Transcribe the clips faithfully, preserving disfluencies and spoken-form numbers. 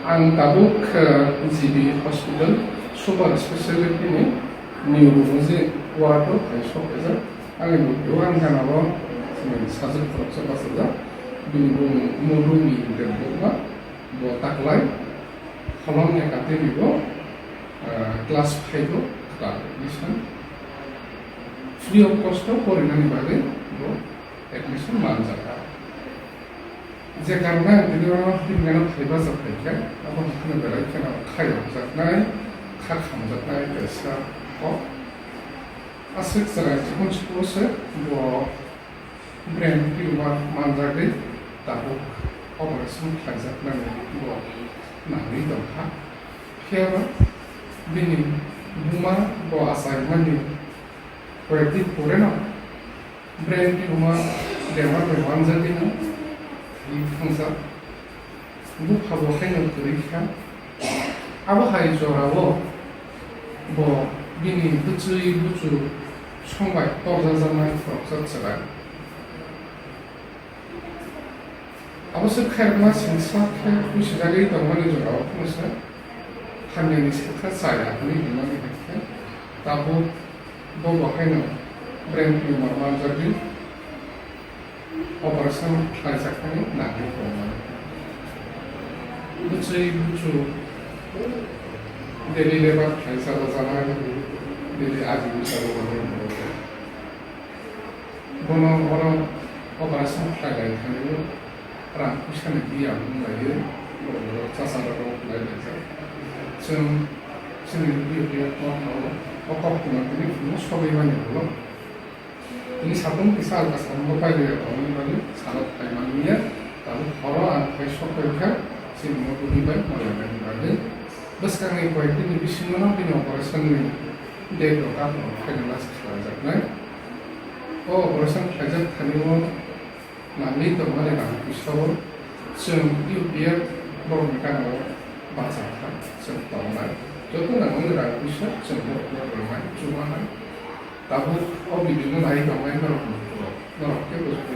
Ang tabuk, eh, G B hospital super speciality ni neurology ward o hai sok khaijak. Ang ni bwkha o ang gana o, eh, sajwk khoroksa bachajak. Bini bumung Modumi Debbarma, bo taklai Holong Academy o, eh, class five o kwtal admission. Free of cost o porinani bagwi bo admission manjakha. Je karone ang tini oro himgano phaiba jak phaikha, abo hwnkheno belai kheno kha yokjaknai, kha khamjaknai kaisa kok. Aswk chwrai chikon chikon se bo brain tumor manjagwi tabuk operation khlaijaknani bo nangwi tongkha. Phiyaba bini buma bo achaimani koyekdin pore no brain tumor bemar bai manjagwi no thwi thangjak. Bupha bo haino kwrwi kha. Abo hai jorao bo bini bwchwi buchu songbai torjajaknai khoroksa chwrai. Abo se khairokma singsa khe kusijagwi tongmani jorao phano se hamyani sakha chaya hwnwi himnani hai khe tabuk bo bo haino brain tumor manjagwi operation khlaijakmani nangwi tongmani. Bwchwi buchu daily labour khlai chalajanai, daily ajini chalajanai. Bono oro operation khlai lai thani rang puisa ni biya wng lai, borok chasa rok lai lai jak. Chwng chini video clip no thago, o kok tuma tini phungo sogwi mani ulo. Tini satung kisa alka satung bo pai lai tongmani bagwi salo phai manliya, tabuk horo ang phai sok kha chini mo bwrwi bai moya bai bagwi. Bwskangni koyekdini bisingo no bini operation ni date rok aphano finalize khlaijaknai. O operation khlaijak thani o nangwi tongmani rang puisa o chwng U P F borokni gana o bacha kha chwng tongnai. Joto nangmani rang puisa chwng borokno rwnai, chubanai. Tabuk o video no nai tongnai norok ni borok, norok khe bwswk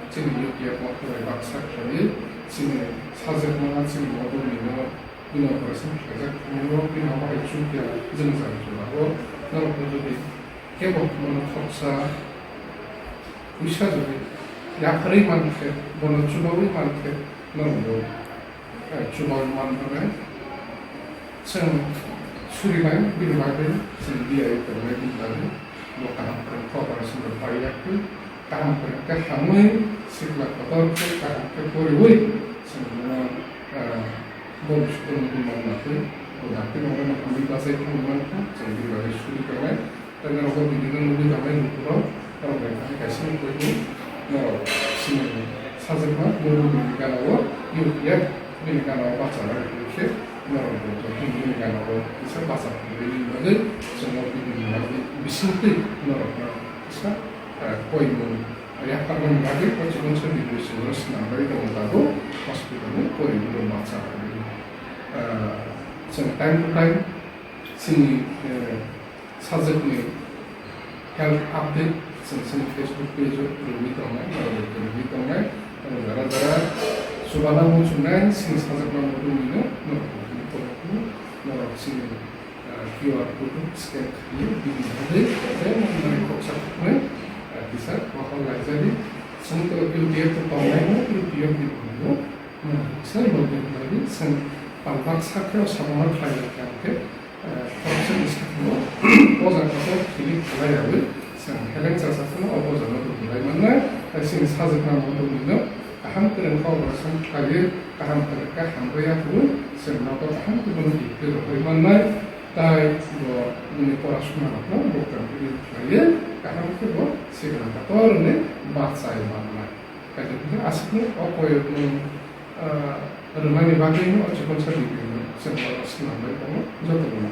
chini U P F motha bai baksa khlaiwi chini sajwkma chini model ni no bini operation khlaijak thangwi o bini abo hai chukya jwngjal jora o norok no jodi kebo bono khoroksa puisa jodi yapharwi mankhe, bono chubawi mankhe norok bo, eh, chubawi manmani chwng surinai bini bagwi chwng biyai tongnai bini bagwi bo kaham khe operation rok pai yakwi kaham khe hamwi sikla kotor khe kaham khe poriwi chwng bono, eh, boni sukung bini bagwi bo dakti rok no hamwi bachai thangwi mankha chwng bini bagwi suri tongnai. Tei norok o video no nugwi tongnai lukurok, norok bai thani kaisa wngwi norok chini sajwkma Modumi ni gana o U P F bini gana o bacha nai khe norok bo joto bini gana o kisa bacha phunuknani bagwi chwng o video ni bagwi bisingtwi norok no kisa, eh, koimung yapharmani bagwi o chikon sa video chwng no swnam bai tongo tabuk hospital ni poribwi rok bacha nai. Eh, chwng time to time chini, eh, sajwkni health update chwng chini Facebook page o rwui tongnai, norok bai rwui tongnai, norok jara jara chubana muchungnai chini sajwkma Modumi no norok bo phone khlai phuru norok chini, ah, Q R code o scan khaiwi bini bagwi tei nokni kok sakhuknwi, ah, kisa rohor laijadi. Chwng to U P F o tongnai no U P F ni buino, ah, kisa login khlaiwi chwng pal baksa khe o sabuna khlai lai kha hwnkhe, eh, khoroksa ni sakno o jaga o kilik khlai yaui chwng heleng chasa phano o bojaro rwlai mannai. Tei chini sajwkma Modumi no kaham kwrwng khe operation khlaiwi kaham kwrwng khe hamrwi ya phuru chwng nogo kaham khe bono degree rohorwi mannai. Tai bo bini porasuna rokno bo continue khlaiwi kaham khe bo sikla kotor hwnwi bachai mannai. Kaitor hwnkhe aswkno o koyokmung, ah, rwnani bagwino o chikon sa bibino chwng oro swnambai tongo joto bono.